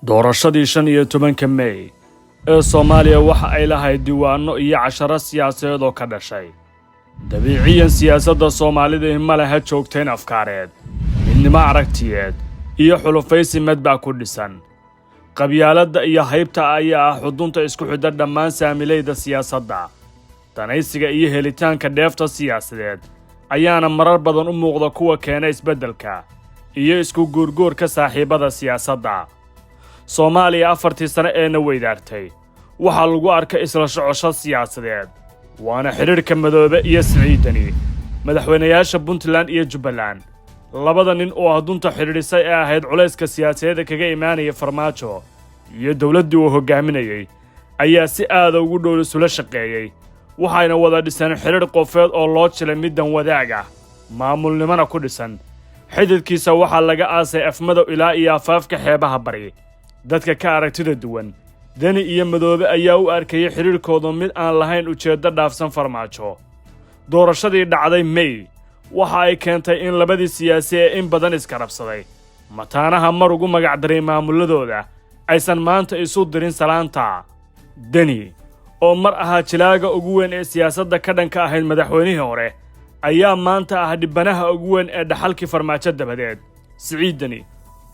Doorashadii 15-ka Mey ee Soomaaliya waxa ay lahayd diiwaanno iyo casharo siyaasadeed oo ka dhashay. Dabiiciyan, siyaasadda Soomaalida ma laha joogtayn afkaareed, midnimo aragtiyeed iyo xulufaysi madbaa ku dhisan. Qabyaaladda iyo haybta ayaa ah xudunta isku xidha dhammaan saamilayda siyaasadda. Danaysiga iyo helitaanka dheefta siyaasadeed ayaana marar badan u muuqda kuwa keena isbeddelka iyo isku guurguurka saaxiibbada siyaasadda. Soomaaliya 4-tii sane eena weydaartay waxaa lagu arkay isla socosho siyaasadeed, waana xidhiidhka Madoobe iyo Siciidani, madaxweynayaasha Puntland iyo Jubbaland. Labada nin oo ah dunta xidhiidhisay ee ahayd culayska siyaasadeeda kaga imaanaya Farmaajo iyo dowladdii uu hoggaaminayey ayaa si aada ugu dhow isula shaqeeyey, waxayna wada dhiseen xidhiidh qofeed oo loo jilay middan wadaag ah, maamulnimona ku dhisan. Xididkiisa waxaa laga aasay Afmadow ilaa iyo afaafka xeebaha bari. Dadka ka aragtida duwan Deni iyo Madoobe ayaa u arkayay xidhiidhkoodu mid aan lahayn ujeeddo dhaafsan Farmaajo. Doorashadii dhacday Mey waxa ay keentay in labadii siyaasi ee in badan iskarabsaday, mataanaha mar ugu magacdaray maamulladooda, aysan maanta isu dirin salaanta. Deni oo mar ahaa jilaaga ugu weyn ee siyaasadda ka dhanka ahayd madaxweynihii hore ayaa maanta ah dhibanaha ugu weyn ee dhaxalkii Farmaajo dabadeed. Siciid Deni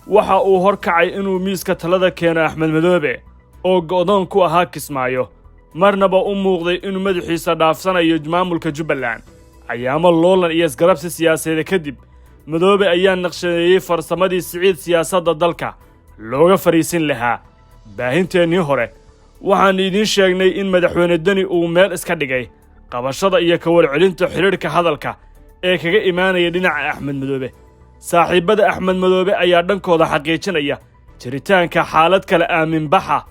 waxa uu hor kacay inuu miiska talada keeno Axmed Madoobe oo go'doon ku ahaa Kismaayo, marnaba u muuqday inuu madaxiisa dhaafsanayo maamulka Jubbaland. Cayaamo loolan iyo isgarabsi siyaasadeed kadib, Madoobe ayaa naqshadeeyey farsamadii Siciid siyaasadda dalka looga fadhiisin lahaa. Baahinteennii hore waxaannu idiin sheegnay in Madaxweyne Deni uu meel iska dhigay qabashada iyo ka warcelinta xidhiidhka hadalka ee kaga imaanaya dhinaca Axmed Madoobe. Saaxiibbada Axmed Madoobe ayaa dhankooda xaqiijinaya jiritaanka xaalad kale aaminbaxa.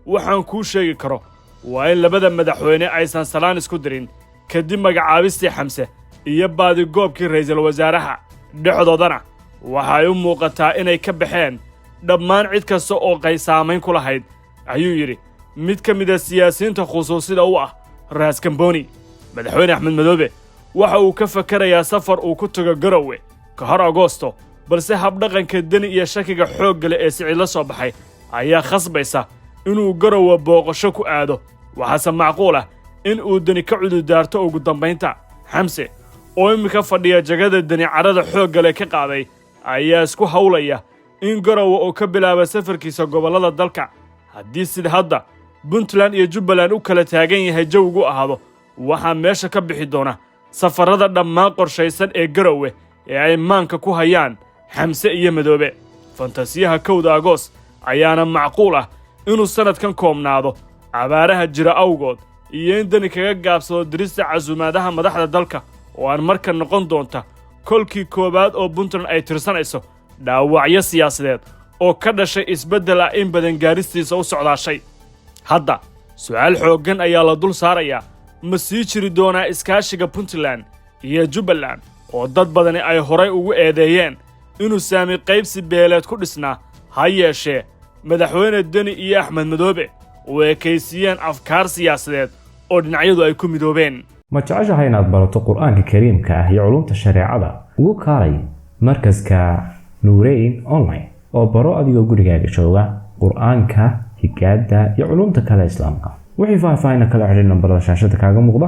Waxaan kuu sheegi karo waa in labada madaxweyne aysan salaan isku dirin kadib magacaabistii Xamse iyo baadigoobkii ra'iisul wasaaraha. Dhexdoodana waxay u muuqataa inay ka baxeen dhammaan cid kasta oo qay saamayn ku lahayd, ayuu yidhi mid ka mid a siyaasiyiinta khusuusida u ah Raas Kamboni. Madaxweyne Axmed Madoobe waxa uu ka fakarayaa safar uu ku tago Garowe ka hor Agoosto, balse habdhaqanka Deni iyo shakiga xoogga leh ee Siciid la soo baxay ayaa khasbaysa inuu Garowe booqasho ku aado. Waxaase macquul ah in uu Deni ka cududaarto ugu dambaynta. Xamse oo iminka fadhiya jagada Deni cadhada xoogga leh ka qaaday ayaa isku hawlaya in Garowe uu ka bilaabo safarkiisa gobollada dalka. Haddii sida hadda Puntland iyo Jubbaland u kala taagan yahay jawigu ahaado, waxaa meesha ka bixi doona safarrada dhammaan qorshaysan ee Garowe ee ay maanka ku hayaan Xamse iyo Madoobe. Fantasiyaha 1-da Agoos ayaana macquul ah inuu sannadkan koobnaado abaaraha jira awgood iyo in Deni kaga gaabsado dirista casuumaadaha madaxda dalka, oo aan marka noqon doonta kolkii koowaad oo Puntland ay tirsanayso dhaawacyo siyaasadeed oo ka dhashay isbeddel ah in badan gaaristiisa u socdaashay. Hadda su'aal xooggan ayaa la dul saarayaa: ma sii jiri doonaa iskaashiga Puntland iyo Jubbaland oo dad badani ay horay ugu eedeeyeen inuu saami qaybsi beeleed ku dhisnaa, ha yeeshee Madaxweyne Deni iyo Axmed Madoobe oo ekaysiiyeen afkaar siyaasadeed oo dhinacyadu ay ku midoobeen? Ma jeceshahay inaad barato Qur-aanka Kariimka ah iyo culumta shareecada? Ugu kaalay markaska Nuureyn Online oo baro adigoo gurigaaga jooga Qur-aanka, higaada iyo culumta kale Islaamka. Wixii faahfaahin kala xidhiir nambarada shaashada kaaga muuqda.